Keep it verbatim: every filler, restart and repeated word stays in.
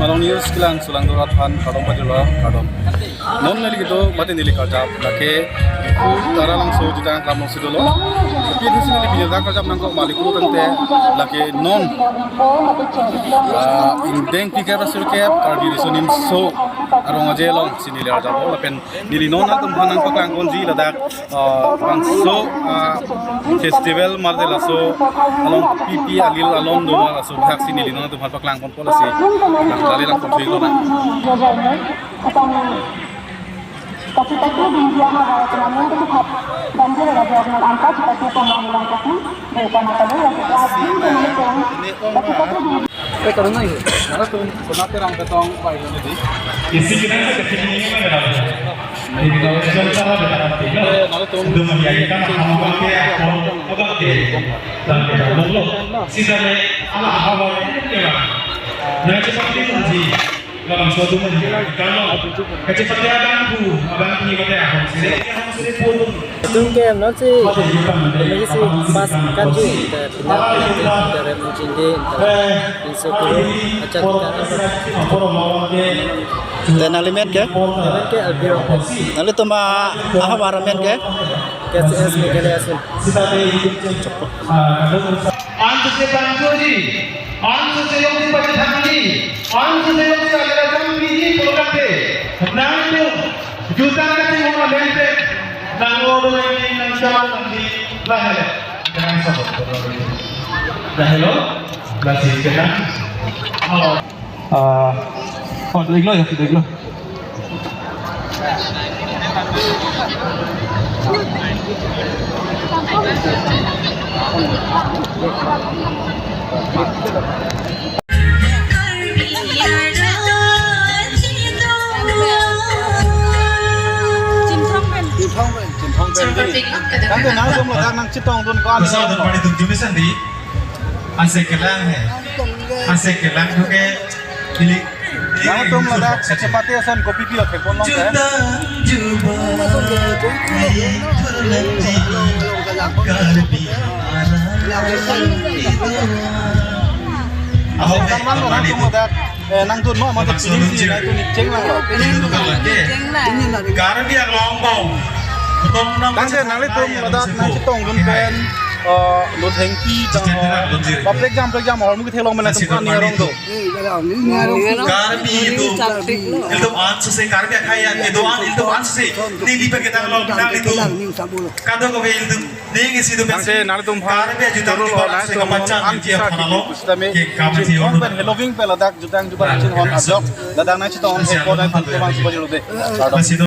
Malong News kelang sulang dorat han kardom pajula kardom. Non neli kedo mati neli karjap lake Diphu Taralangso jutang kamo si dolo. Tapi di sini lebih jutang karjap nangkok maliku tangte lake non, ah, ingdeng pikir asur kep Karbi Riso Nimso arong aje alongsi neli arjap lapen neli non atum aphan nangpaklang ponji ladak, ah, bangso, ah, festival mate laso along pipi alil alon do laso thaksi neli non atum aphan paklang ponpo lasi lang dali lang ponthui lo na. Isi kita sa kecil ini kan ada. Ini kalau jual salah kita kan tinggal. Untuk menjadikan hal-hal yang apa, apa, dan kita belum. Sisa ni ala hal-hal ini kan. Nah, seperti itu sih. Kalau suatu menjadi, kalau kecil abangphu, abangphu mate ahok sini, ahok sini pun. Tum ke non si, ini si pas kanju, te pindah dari menjadi, inso kuru, acha kita. Te nangli men ke? Men ke Albiro. Nanglitum ahavar amen ke? K C S Meghalaya ason. Ansi se bangjoji, ansi se yongsi pachethangji, ansi se yongsi alerajam piji pulokate, nangtum jutang kachingho amente, nang-o do nang nang chalo nangji lahelo. Jangan sabot. Lahelo, lasi kenang. Oh. Ah, oh, dua kilo ya, dua kilo. Tangte nangtum ladak nangchetongdun ko-an. Pasal dan padi tum jumi sandi. Ase kelang he. Ase kelang thuke. Ili. Nangtum ladak kachepate ason kopi pi othek pon long ke. Jutang juba. Karbi. Ahok, eh, nangtum ladak, eh, nangtum ma mate pining si nangtum ni cheng lang lo. Karbi Anglong bom. Tangte nanglitum ladak nangchetongdun pen, eh, lo thengpi tang ho. Ba plek jam plek jam ahormu kethe long pen nangtum ko-an ni arong do. Karbi itu, itu ansi se Karbi akhai ya, itu an, itu ansi se. Neli pakai tang lo, nang itu. Kadokave itu. Ning isi tu. Tangte nanglitum aphan Karbi jutang toro lo, nangtum aphan ansi se kapachan an dia kisa phanalo. Kiki pusitame ke kama chin si hon pen heloving pe ladak jutang jubat chin hon ajok. Ladak nangchetong hon ko nangtum aphan suba jolo de. Kardom.